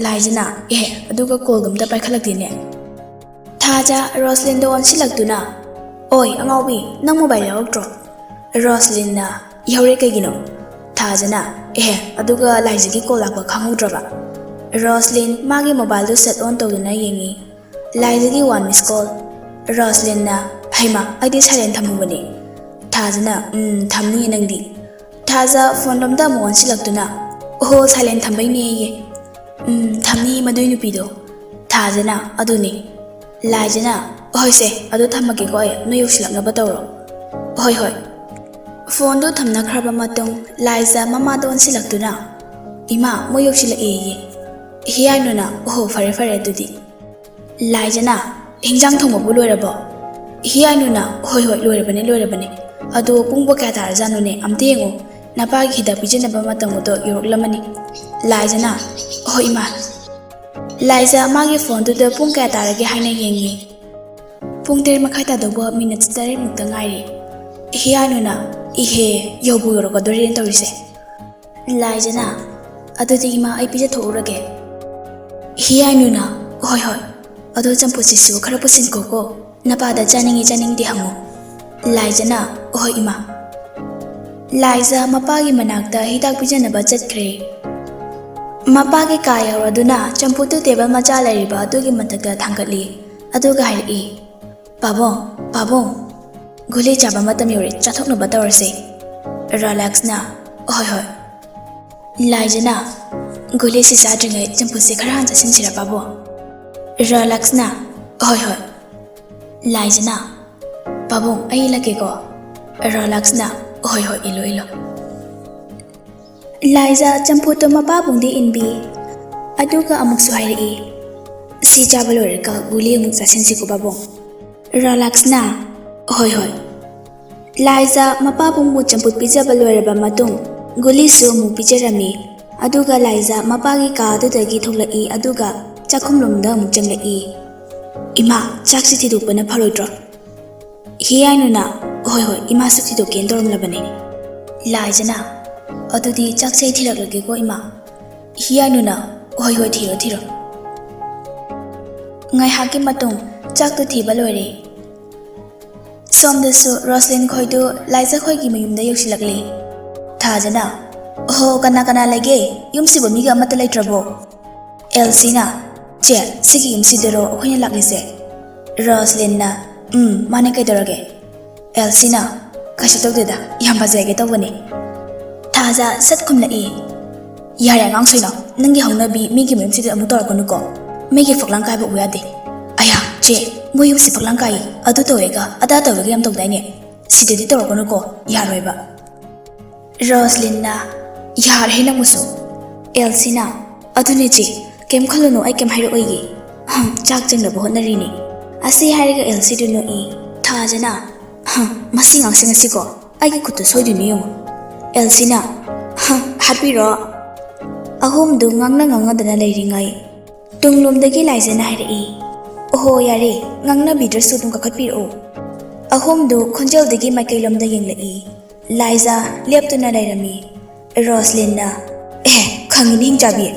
ꯂꯥꯏꯖꯅ, "ꯑꯦ, ꯑꯗꯨꯒ ꯀꯣꯜꯒ ꯑꯝꯇ ꯄꯥꯏꯈꯠꯂꯛꯇꯦꯅꯦ꯫" ꯊꯥꯖ ꯔꯣꯁꯂꯤꯟꯗ ꯑꯣꯟꯁꯤꯜꯂꯛꯇꯨꯅ, "ꯑꯣꯏ ꯑꯉꯥꯎꯕꯤ, ꯅꯪ ꯃꯣꯕꯥꯏꯜ ꯌꯥꯎꯔꯛꯇ꯭ꯔꯣ?" ꯔꯣꯁꯂꯤꯟꯅ, "ꯌꯥꯎꯔꯦ, ꯀꯩꯒꯤꯅꯣ?" ꯊꯥꯖꯅ, "ꯑꯦꯍꯦ, ꯑꯗꯨꯒ ꯂꯥꯏꯖꯒꯤ ꯀꯣꯜ ꯂꯥꯛꯄ ꯈꯪꯍꯧꯗ꯭ꯔꯕ?" ꯔꯣꯁꯂꯤꯟ ꯃꯥꯒꯤ ꯃꯣꯕꯥꯏꯜꯗꯨ ꯁꯠ ꯑꯣꯟ ꯇꯧꯗꯨꯅ ꯌꯦꯡꯉꯤ꯫ ꯂꯥꯏꯖꯒꯤ ꯋꯥꯟ ꯃꯤꯁ ꯀꯣꯜ꯫ ꯔꯣꯁꯂꯤꯟꯅ, "ꯍꯩꯃꯥ, ꯑꯩꯗꯤ ꯁꯥꯏꯂꯦꯟ ꯊꯝꯃꯨꯕꯅꯦ꯫" ꯊꯥꯖꯅ, "ꯎꯝ, ꯊꯝꯅꯤꯌꯦ ꯅꯪꯗꯤ꯫" ꯊꯥꯖ ꯐꯣꯟ ꯂꯣꯝꯗ ꯑꯃꯨꯛ ꯑꯣꯟꯁꯤꯜꯂꯛꯇꯨꯅ, "ꯑꯣꯍꯣ, ꯁꯥꯏꯂꯦꯟ ꯊꯝꯕꯩꯅꯦꯌꯦ꯫" "ꯎꯝ, ꯊꯝꯅꯤ ꯃꯗꯨꯏ ꯅꯨꯄꯤꯗꯣ꯫" ꯊꯥꯖꯅ, "ꯑꯗꯨꯅꯤ꯫" ꯂꯥꯏꯖꯅ, "ꯍꯣꯏꯁꯦ, ꯑꯗꯨ ꯊꯝꯃꯒꯦꯀꯣ ꯑꯩ, ꯅꯣꯏ ꯌꯧꯁꯤꯜꯂꯛꯅꯕ ꯇꯧꯔꯣ꯫" "ꯍꯣꯏ, ꯍꯣꯏ꯫" ꯐꯣꯟꯗꯨ ꯊꯝꯅꯈ꯭ꯔꯕ ꯃꯇꯨꯡ ꯂꯥꯏꯖ ꯃꯃꯥꯗ ꯑꯣꯟꯁꯤꯜꯂꯛꯇꯨꯅ, "ꯏꯃꯥ, ꯃꯣꯏ ꯌꯧꯁꯤꯜꯂꯛꯑꯦꯌꯦ꯫" "ꯍꯤꯌꯥꯏꯅꯨꯅ, ꯑꯣꯍꯣ, ꯐꯔꯦ, ꯐꯔꯦ ꯑꯗꯨꯗꯤ꯫" ꯂꯥꯏꯖꯅ, "ꯍꯤꯟꯖꯥꯡ ꯊꯣꯡꯕꯕꯨ ꯂꯣꯏꯔꯕꯣ?" ꯍꯤꯌꯥꯏꯅꯨꯅ, "ꯍꯣꯏ, ꯍꯣꯏ, ꯂꯣꯏꯔꯕꯅꯦ, ꯂꯣꯏꯔꯕꯅꯦ꯫ ꯑꯗꯣ ꯄꯨꯡꯕꯨ ꯀꯌꯥ ꯇꯥꯔꯖꯥꯠꯅꯣꯅꯦ? ꯑꯝꯇ ꯌꯦꯡꯉꯣ꯫ ꯅꯄꯥꯒꯤ ꯍꯤꯗꯥꯛ ꯄꯤꯖꯅꯕ ꯃꯇꯝ ꯑꯗꯣ ꯌꯧꯔꯛꯂꯝꯃꯅꯤ꯫ ꯂꯥꯏꯖꯅ, "ꯍꯣꯏ ꯏꯃꯥ"꯫ ꯂꯥꯏꯖ ꯃꯥꯒꯤ ꯐꯣꯟꯗꯨꯗ ꯄꯨꯡ ꯀꯌꯥ ꯇꯥꯔꯒꯦ ꯍꯥꯏꯅ ꯌꯦꯡꯉꯤ꯫ ꯄꯨꯡ ꯇꯔꯦꯠ ꯃꯈꯥꯏ ꯇꯥꯗꯧꯕ ꯃꯤꯅꯠ ꯇꯔꯦꯠꯃꯨꯛꯇ ꯉꯥꯏꯔꯤ꯫ ꯍꯤꯌꯥꯅꯨꯅ, "ꯏꯍꯦ, ꯌꯧꯕꯨ ꯌꯧꯔꯛꯀꯗꯣꯔꯦꯅ ꯇꯧꯔꯤꯁꯦ"꯫ ꯂꯥꯏꯖꯅ, "ꯑꯗꯨꯗꯤ ꯏꯃꯥ, ꯑꯩ ꯄꯤꯖꯊꯣꯛꯎꯔꯒꯦ"꯫ ꯍꯤꯌꯥꯅꯨꯅ, "ꯍꯣꯏ ꯍꯣꯏ, ꯑꯗꯣ ꯆꯝꯐꯨꯠꯁꯤꯁꯨ ꯈꯔ ꯄꯨꯁꯤꯟꯈꯣꯀꯣ, ꯅꯄꯥꯗ ꯆꯥꯅꯤꯡꯉꯤ ꯆꯥꯅꯤꯡꯗꯦ ꯍꯪꯉꯨ"꯫ ꯂꯥꯏꯖꯅ, "ꯍꯣꯏ ꯏꯃꯥ"꯫ ꯂꯥꯏꯖ ꯃꯄꯥꯒꯤ ꯃꯅꯥꯛꯇ ꯍꯤꯗꯥꯛ ꯄꯤꯖꯅꯕ ꯆꯠꯈ꯭ꯔꯦ꯫ ꯃꯄꯥꯒꯤ ꯀꯥ ꯌꯧꯔꯗꯨꯅ ꯆꯝꯐꯨꯠꯇꯨ ꯇꯦꯕꯜ ꯃꯆꯥ ꯂꯩꯔꯤꯕ ꯑꯗꯨꯒꯤ ꯃꯊꯛꯇ ꯊꯥꯡꯒꯠꯂꯤ꯫ ꯑꯗꯨꯒ ꯍꯥꯏꯔꯛꯏ, "ꯄꯥꯕꯨꯡ, ꯄꯥꯕꯨꯡ, ꯒꯨꯂꯤ ꯆꯥꯕ ꯃꯇꯝ ꯌꯧꯔꯦ, ꯆꯥꯊꯣꯛꯅꯕ ꯇꯧꯔꯁꯦ"꯫ ꯔꯣꯂꯦꯛꯁꯅ, "ꯍꯣꯏ, ꯍꯣꯏ"꯫ ꯂꯥꯏꯖꯅ, "ꯒꯨꯂꯤꯁꯤ ꯆꯥꯗ꯭ꯔꯤꯉꯩ ꯆꯝꯐꯨꯠꯁꯦ ꯈꯔ ꯍꯥꯟꯅ ꯆꯥꯁꯤꯟꯁꯤꯔ ꯄꯥꯕꯨꯡ?" ꯔꯣꯂꯦꯛꯁꯅ, "ꯍꯣꯏ, ꯍꯣꯏ"꯫ ꯂꯥꯏꯖꯅ, "ꯄꯥꯕꯨꯡ, ꯑꯩ ꯏꯜꯂꯛꯀꯦꯀꯣ"꯫ ꯔꯣꯂꯦꯛꯁꯅ, "ꯍꯣꯏ, ꯍꯣꯏ, ꯏꯜꯂꯣ, ꯏꯜꯂꯣ"꯫ ꯂꯥꯏꯖ ꯆꯝꯐꯨꯠꯇꯣ ꯃꯄꯥꯕꯨꯡꯗ ꯏꯟꯕꯤ꯫ ꯑꯗꯨꯒ ꯑꯃꯨꯛꯁꯨ ꯍꯥꯏꯔꯛꯏ, "ꯁꯤ ꯆꯥꯕ ꯂꯣꯏꯔꯒ ꯒꯨꯂꯤ ꯑꯃꯨꯛ ꯆꯥꯁꯤꯟꯁꯤꯀꯣ ꯄꯥꯕꯨꯡ"꯫ ꯔꯣꯂꯦꯛꯁꯅ, "ꯍꯣꯏ, ꯍꯣꯏ"꯫ ꯂꯥꯏꯖ ꯃꯄꯥꯕꯨꯡꯕꯨ ꯆꯝꯐꯨꯠ ꯄꯤꯖꯕ ꯂꯣꯏꯔꯕ ꯃꯇꯨꯡ ꯒꯨꯂꯤꯁꯨ ꯑꯃꯨꯛ ꯄꯤꯖꯔꯝꯃꯤ꯫ ꯑꯗꯨꯒ ꯂꯥꯏꯖ ꯃꯄꯥꯒꯤ ꯀꯥ ꯑꯗꯨꯗꯒꯤ ꯊꯣꯛꯂꯛꯏ, ꯑꯗꯨꯒ ꯆꯥꯛꯈꯨꯝꯂꯣꯝꯗ ꯑꯃꯨꯛ ꯆꯪꯂꯛꯏ꯫ "ꯏꯃꯥ, ꯆꯥꯛꯁꯤ ꯊꯤꯗꯣꯛꯄꯅ ꯐꯔꯣꯏꯗ꯭ꯔꯣ?" ꯍꯤꯌꯥꯏꯅꯨꯅ, "ꯍꯣꯏ, ꯍꯣꯏ, ꯏꯃꯥꯁꯨ ꯊꯤꯗꯣꯛꯀꯦꯅ ꯇꯧꯔꯝꯂꯕꯅꯤ"꯫ ꯂꯥꯏꯖꯅ, "ꯑꯗꯨꯗꯤ ꯆꯥꯛꯁꯦ ꯑꯩ ꯊꯤꯔꯛꯂꯒꯦꯀꯣ ꯏꯃꯥ"꯫ ꯍꯤꯌꯥꯏꯅꯨꯅ, "ꯍꯣꯏ, ꯍꯣꯏ, ꯊꯤꯔꯣ, ꯊꯤꯔꯣ"꯫ ꯉꯥꯏꯍꯥꯛꯀꯤ ꯃꯇꯨꯡ ꯆꯥꯛꯇꯨ ꯊꯤꯕ ꯂꯣꯏꯔꯦ꯫ ꯁꯣꯝꯗꯁꯨ ꯔꯣꯁꯂꯤꯟ ꯈꯣꯏꯗꯨ ꯂꯥꯏꯖ ꯈꯣꯏꯒꯤ ꯃꯌꯨꯝꯗ ꯌꯧꯁꯤꯜꯂꯛꯂꯦ꯫ ꯊꯥꯖꯅ, "ꯑꯣꯍꯣ, ꯀꯅꯥ ꯀꯅꯥ ꯂꯩꯒꯦ? ꯌꯨꯝꯁꯤꯕꯨ ꯃꯤꯒ ꯑꯃꯠꯇ ꯂꯩꯇ꯭ꯔꯕꯣ?" ꯑꯦꯜꯁꯤꯅ, "ꯆꯦ, ꯁꯤꯒꯤ ꯌꯨꯝꯁꯤꯗꯔꯣ ꯑꯩꯈꯣꯏꯅ ꯂꯥꯛꯂꯤꯁꯦ?" ꯔꯣꯁꯂꯤꯟꯅ, "ꯎꯝ, ꯃꯥꯅꯦ, ꯀꯩꯗꯧꯔꯒꯦ?" ꯑꯦꯜꯁꯤꯅ, "ꯀꯩꯁꯨ ꯇꯧꯗꯦꯗ, ꯌꯥꯝ ꯐꯖꯩꯒꯦ ꯇꯧꯕꯅꯤ"꯫ ꯊꯥꯖ ꯁꯠ ꯈꯨꯝꯂꯛꯏ, "ꯌꯥꯔꯦ ꯑꯉꯥꯡ ꯁꯣꯏꯅ, ꯅꯪꯒꯤ ꯍꯧꯅꯕꯤ ꯃꯤꯒꯤ ꯃꯌꯨꯝꯁꯤꯗ ꯑꯃꯨꯛ ꯇꯧꯔꯛꯀꯅꯨꯀꯣ꯫ ꯃꯤꯒꯤ ꯐꯛꯂꯥꯡ ꯀꯥꯏꯕ ꯎ ꯌꯥꯗꯦ꯫ ꯑꯌꯥ, ꯆꯦ, ꯃꯣꯏ ꯌꯨꯝꯁꯤ ꯐꯛꯂꯥꯡ ꯀꯥꯏ, ꯑꯗꯨ ꯇꯧꯋꯦꯒ ꯑꯗꯥ ꯇꯧꯋꯦꯒ ꯌꯥꯝ ꯇꯧꯗꯥꯏꯅꯦ? ꯁꯤꯗꯗꯤ ꯇꯧꯔꯛꯀꯅꯨꯀꯣ, ꯌꯥꯔꯣꯏꯕ"꯫ ꯔꯣꯁꯂꯤꯟꯅ, "ꯌꯥꯔꯦ ꯅꯪꯕꯨꯁꯨ"꯫ ꯑꯦꯜꯁꯤꯅ, "ꯑꯗꯨꯅꯦ ꯆꯦ, ꯀꯩꯝ ꯈꯜꯂꯨꯅꯨ, ꯑꯩ ꯀꯩꯝ ꯍꯥꯏꯔꯛꯑꯣꯏꯒꯦ꯫ ꯍꯝ, ꯆꯥꯛ ꯆꯪꯅꯕ ꯍꯣꯠꯅꯔꯤꯅꯤ"꯫ ꯑꯁꯤ ꯍꯥꯏꯔꯒ ꯑꯦꯜꯁꯤꯗꯨ ꯅꯣꯛꯏ꯫ ꯊꯥꯖꯅ, "ꯍꯝ, ꯃꯁꯤ ꯉꯥꯡꯁꯤ ꯉꯁꯤꯀꯣ ꯑꯩꯒꯤ ꯈꯨꯠꯇꯨ ꯁꯣꯏꯗꯣꯏꯅꯤ ꯌꯦꯡꯉꯨ"꯫ ꯑꯦꯜꯁꯤꯅ, "ꯍ, ꯍꯥꯠꯄꯤꯔꯣ?" ꯑꯍꯨꯝꯗꯨ ꯉꯥꯡꯅ ꯉꯥꯡꯅꯗꯅ ꯂꯩꯔꯤꯉꯩ, ꯇꯨꯡꯂꯣꯝꯗꯒꯤ ꯂꯥꯏꯖꯅ ꯍꯥꯏꯔꯛꯏ, "ꯑꯣꯍꯣ, ꯌꯥꯔꯦ, ꯉꯥꯡꯅꯕꯤꯗ꯭ꯔꯁꯨ ꯑꯗꯨꯝ ꯀꯥꯈꯠꯄꯤꯔꯛꯑꯣ꯫" ꯑꯍꯨꯝꯗꯨ ꯈꯣꯟꯖꯦꯜꯗꯒꯤ ꯃꯥꯏꯀꯩꯂꯣꯝꯗ ꯌꯦꯡꯂꯛꯏ꯫ ꯂꯥꯏꯖ ꯂꯦꯞꯇꯨꯅ ꯂꯩꯔꯝꯃꯤ꯫ ꯔꯣꯁꯂꯤꯟꯅ, "ꯑꯦ, ꯈꯪꯉꯤꯅꯦ, ꯍꯤꯡꯆꯥꯕꯤ꯫"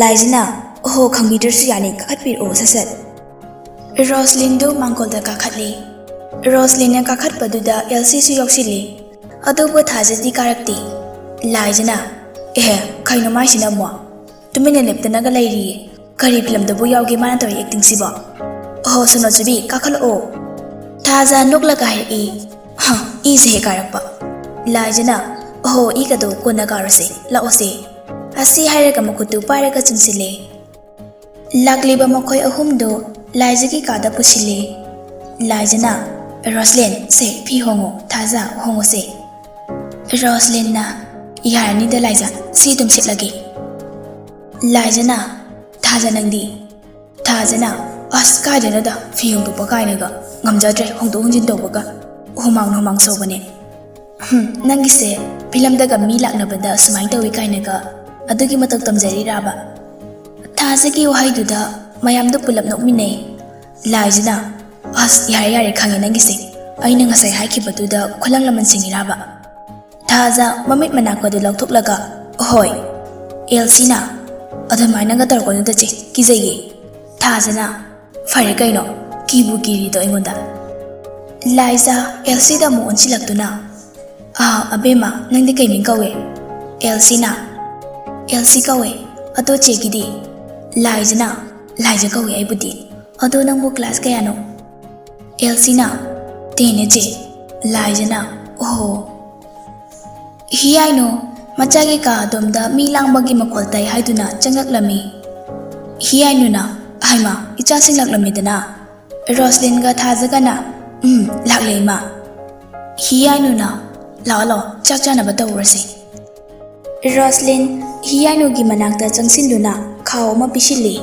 ꯂꯥꯏꯖꯅ, "ꯑꯣꯍꯣ, ꯈꯪꯕꯤꯗ꯭ꯔꯁꯨ ꯌꯥꯅꯤ, ꯀꯥꯈꯠꯄꯤꯔꯛꯑꯣ ꯁꯠ ꯁꯠ꯫" ꯔꯣꯁꯂꯤꯟꯗꯨ ꯃꯥꯡꯒꯣꯜꯗ ꯀꯥꯈꯠꯂꯤ꯫ ꯔꯣꯁꯂꯤꯟꯅ ꯀꯥꯈꯠꯄꯗꯨꯗ ꯑꯦꯜꯁꯤꯁꯨ ꯌꯥꯎꯁꯤꯜꯂꯤ꯫ ꯑꯗꯨꯕꯨ ꯊꯥꯖꯗꯤ ꯀꯥꯔꯛꯇꯦ꯫ ꯂꯥꯏꯖꯅ, "ꯑꯦꯍꯦ, ꯀꯩꯅꯣ ꯃꯥꯏꯁꯤꯅ ꯑꯃꯨꯛ? ꯇꯨꯃꯤꯟꯅ ꯂꯦꯞꯇꯅꯒ ꯂꯩꯔꯤꯌꯦ꯫ ꯀꯔꯤ ꯐꯤꯂꯝꯗꯕꯨ ꯌꯥꯎꯒꯦ ꯃꯥꯅ ꯇꯧꯔꯤ ꯑꯦꯛꯇꯤꯡꯁꯤꯕꯣ? ꯑꯣꯍꯣ, ꯁꯣꯅꯣꯆꯨꯕꯤ, ꯀꯥꯈꯠꯂꯛꯑꯣ꯫" ꯊꯥꯖ ꯅꯣꯛꯂꯒ ꯍꯥꯏꯔꯛꯏ, "ꯍ, ꯏꯁꯦ ꯍꯦꯛ ꯀꯥꯔꯛꯄ꯫" ꯂꯥꯏꯖꯅ, "ꯑꯣꯍꯣ, ꯏꯒꯗꯣ ꯀꯣꯟꯅ ꯀꯥꯔꯨꯁꯦ, ꯂꯥꯛꯑꯣꯁꯦ꯫" ꯑꯁꯤ ꯍꯥꯏꯔꯒ ꯃꯈꯨꯠꯇꯨ ꯄꯥꯏꯔꯒ ꯆꯤꯡꯁꯤꯜꯂꯦ꯫ ꯂꯥꯛꯂꯤꯕ ꯃꯈꯣꯏ ꯑꯍꯨꯝꯗꯨ ꯂꯥꯏꯖꯒꯤ ꯀꯥꯗ ꯄꯨꯁꯤꯜꯂꯤ꯫ ꯂꯥꯏꯖꯅ, "ꯔꯣꯁꯂꯤꯟ, ꯁꯦ, ꯐꯤ ꯍꯣꯡꯉꯣ, ꯊꯥꯖ, ꯍꯣꯡꯉꯣꯁꯦ꯫" ꯔꯣꯁꯂꯤꯟꯅ, "ꯌꯥꯔꯅꯤꯗ ꯂꯥꯏꯖ, ꯁꯤ ꯑꯗꯨꯝ ꯁꯦꯠꯂꯒꯦ꯫" ꯂꯥꯏꯖꯅ, "ꯊꯥꯖ, ꯅꯪꯗꯤ?" ꯊꯥꯖꯅ, "ꯑꯁ, ꯀꯥꯏꯗꯅꯣꯗ, ꯐꯤ ꯍꯣꯡꯗꯣꯛꯄ ꯀꯥꯏꯅꯒ ꯉꯝꯖꯗ꯭ꯔꯦ, ꯍꯣꯡꯗꯣꯛ ꯍꯣꯡꯖꯤꯟ ꯇꯧꯕꯒ ꯍꯨꯃꯥꯡ ꯍꯨꯃꯥꯡ ꯁꯧꯕꯅꯦ꯫" "ꯍꯨꯝ, ꯅꯪꯒꯤꯁꯦ ꯐꯤꯂꯝꯗꯒ ꯃꯤ ꯂꯥꯛꯅꯕꯗ ꯁꯨꯃꯥꯏꯅ ꯇꯧꯏ ꯀꯥꯏꯅꯒ ꯑꯗꯨꯒꯤ ꯃꯇꯧ ꯇꯝꯖꯔꯤꯔꯥꯕ?" ꯊꯥꯖꯒꯤ ꯋꯥꯍꯩꯗꯨꯗ ꯃꯌꯥꯝꯗꯨ ꯄꯨꯂꯞ ꯅꯣꯛꯃꯤꯟꯅꯩ꯫ ꯂꯥꯏꯖꯅ, "ꯑꯁ, ꯌꯥꯔꯦ, ꯌꯥꯔꯦ, ꯈꯪꯉꯦ ꯅꯪꯒꯤꯁꯦ꯫ ꯑꯩꯅ ꯉꯁꯥꯏ ꯍꯥꯏꯈꯤꯕꯗꯨꯗ ꯈꯨꯂꯪ ꯂꯃꯟꯁꯤꯡꯒꯤꯔꯥꯕ?" ꯊꯥꯖ ꯃꯃꯤꯠ ꯃꯅꯥꯛꯀꯗꯨ ꯂꯧꯊꯣꯛꯂꯒ, "ꯍꯣꯏ꯫" ꯑꯦꯜꯁꯤꯅ, "ꯑꯗꯨꯃꯥꯏꯅꯒ ꯇꯧꯔꯛꯀꯅꯨꯗ ꯆꯦ, ꯀꯤꯖꯩꯌꯦ꯫" ꯊꯥꯖꯅ, "ꯐꯔꯦ ꯀꯩꯅꯣ, ꯀꯤꯕꯨ ꯀꯤꯔꯤꯗꯣ ꯑꯩꯉꯣꯟꯗ?" ꯂꯥꯏꯖ ꯑꯦꯜꯁꯤꯗ ꯑꯃꯨꯛ ꯑꯣꯟꯁꯤꯜꯂꯛꯇꯨꯅ, "ꯑꯥ, ꯑꯕꯦꯝꯃ, ꯅꯪꯗꯤ ꯀꯩ ꯃꯤꯡ ꯀꯧꯏ?" ꯑꯦꯜꯁꯤꯅ, "ꯑꯦꯜꯁꯤ ꯀꯧꯏ꯫ ꯑꯗꯣ ꯆꯦꯒꯤꯗꯤ?" ꯂꯥꯏꯖꯅ, "ꯂꯥꯏꯖ ꯀꯧꯏ ꯑꯩꯕꯨꯗꯤ꯫ ꯑꯗꯣ ꯅꯪꯕꯨ ꯀ꯭ꯂꯥꯁ ꯀꯌꯥꯅꯣ?" ꯑꯦꯜꯁꯤꯅ, "ꯇꯦꯟꯅꯦ ꯆꯦ꯫" ꯂꯥꯏꯖꯅ, "ꯑꯣꯍꯣ꯫" ꯍꯤꯌꯥꯏꯅꯨ ꯃꯆꯥꯒꯤ ꯀꯥ ꯑꯗꯣꯝꯗ ꯃꯤ ꯂꯥꯡꯕꯒꯤ ꯃꯈꯣꯜ ꯇꯥꯏ ꯍꯥꯏꯗꯨꯅ ꯆꯪꯂꯛꯂꯝꯃꯤ꯫ ꯍꯤꯌꯥꯏꯅꯨꯅ, "ꯍꯩꯃꯥ, ꯏꯆꯥꯁꯤꯡ ꯂꯥꯛꯂꯝꯃꯤꯗꯅ?" ꯔꯣꯁꯂꯤꯟꯒ ꯊꯥꯖꯒꯅ, "ꯎꯝ, ꯂꯥꯛꯂꯦ ꯏꯃꯥ꯫" ꯍꯤꯌꯥꯏꯅꯨꯅ, "ꯂꯥꯛꯑꯣ, ꯂꯥꯛꯑꯣ, ꯆꯥꯛ ꯆꯥꯅꯕ ꯇꯧꯔꯁꯤ꯫" ꯔꯣꯁꯂꯤꯟ ꯍꯤꯌꯥꯏꯅꯨꯒꯤ ꯃꯅꯥꯛꯇ ꯆꯪꯁꯤꯟꯗꯨꯅ ꯈꯥꯎ ꯑꯃ ꯄꯤꯁꯤꯜꯂꯤ꯫